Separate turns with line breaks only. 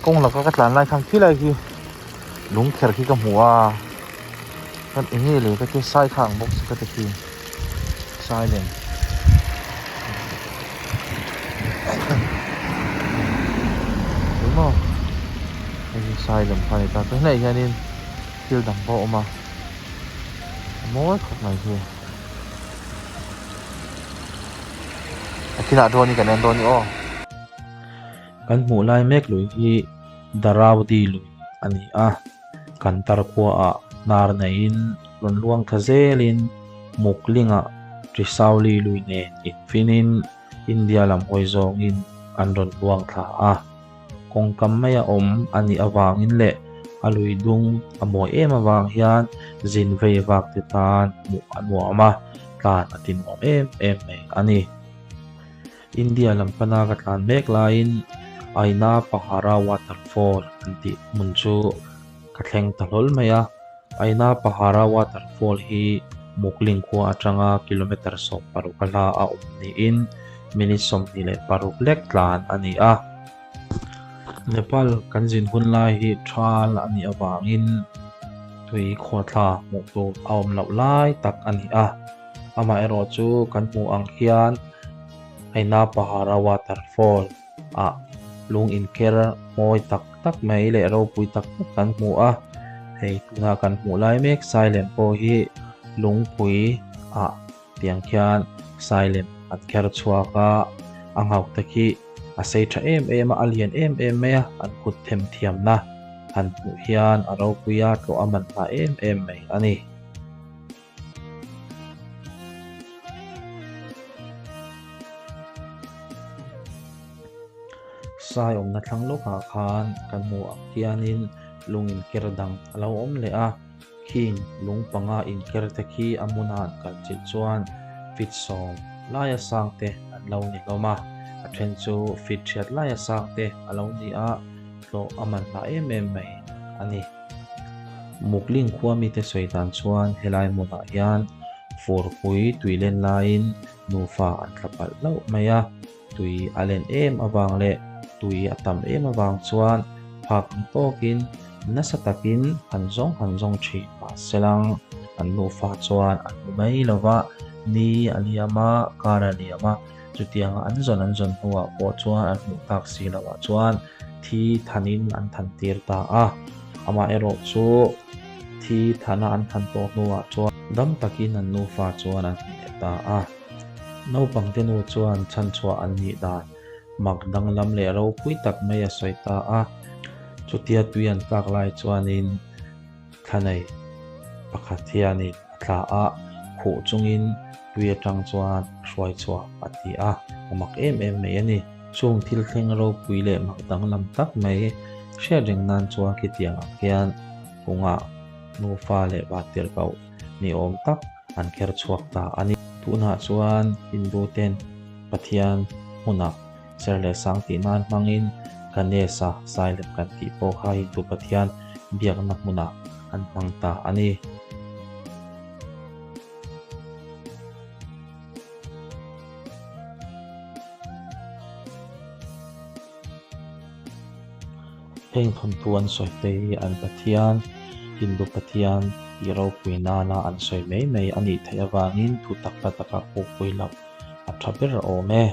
Kawng laka ka tlan lai khan khilai khi lung kher khi ka hmu a chuan eng nge le ka tia sai kha ang bawk si ka ti khi sai lem eng maw hei hi sai lem kha a ni ta chuan helaiah hianin thil dang pawh a awm a a mawi khawp mai hi. A kinah dawn hi kan en dawn ni aw.
Kan hmuh lai mek lui hi Daraudi lui a ni a, kan tar khuaah hnar neiin rawn luang thla zelin Muklinga Trisauli lui nen infinin India lam hawi zawngin an rawn luang thla a. Kawngkam maia awm a nih avangin leh a lui dung a mawi em avang hian zin vei vak te tan hmuh a nuam a, tlan a ti nuam em em mai a ni. India lam pana ka tlan mek laiin Aina Pahara Waterfall an tih hmun chu ka thleng ta hlawl mai a. Aina Pahara Waterfall hi Mukling khua atanga kilometre 16 a hla a awm niin minute 26 lek tlan a ni a. Nepal kan zin hun lai hi thal a nih avangin tui khuathla hmuh tur a awm loh lai tak a ni a. Amaherawh chu kan hmuh ang hian Aina Pahara Waterfall ah lung inker mawi tak tak mai leh ropui tak tak kan hmu a, hei tuna kan hmuh lai mek silent pawh hi lungpui ah tiang khian silent an kher chhuak a, a nghauh te khi a sei tha em em a, a lian em em mai a, an kut them thiamna han hmuh hian a ropui a tlawh a man hla em em mai a ni. Sai awmna thlang lawkah khan kan hmuh ang hianin lung inker dang a lo awm leh a, khing lung panga inker te khi a hmuna an kal chilh chuan feet sawm laia sang te an lo ni hlawm a, a then chu feet hriat laia sang te a lo ni a, hlawh a man hla em em mai a ni. Mukling khua mite sawi dan chuan helai hmunah hian furpui tui len laiin nufa an tla palh hlauh mai a, tui a len em avang leh tui a tam em avang chuan phak ang tawkin nasa takin han zawng han zawng thin mahse lang an nufa chuan an hmu mai lo va, ni a liam a, kar a liam a, chutianga an zawn an zawn hnuah pawh chuan an hmuh tak si loh ah chuan thi thanin an than tir ta a, amaherawh chu thi thana an than tawh hnuah chuan dam takin an nufa chuan an hmu leh ta a. Naupangte nu chuan chhanchhuah an nih dan mak danglam leh ropui tak mai a sawi ta a, chutia tui an tlak lai chuanin thla nei pakhat hianin a thla a, khuh chungin tui atang chuan a hruai chhuah a ti a, a mak em em mai a ni. Chung thil thleng ropui leh mak danglam tak mai hriat reng nan chuan khitiang ang hian kawngah nufa leh vantirhkoh ni awm tak an kher chhuak ta a ni. Tunah chuan Hindu ten Pathian hmunah Ser leh sang tih nan hmangin Ganesha Sailem kan tih pawh kha Hindu pathian biakna hmunah an hmang ta a ni. Heng thawnthu an sawi te hi an pathian, Hindu pathian tih ropui nana an sawi mai mai a nih theih avangin thu tak hla taka pukpui loh a tha ber awm e.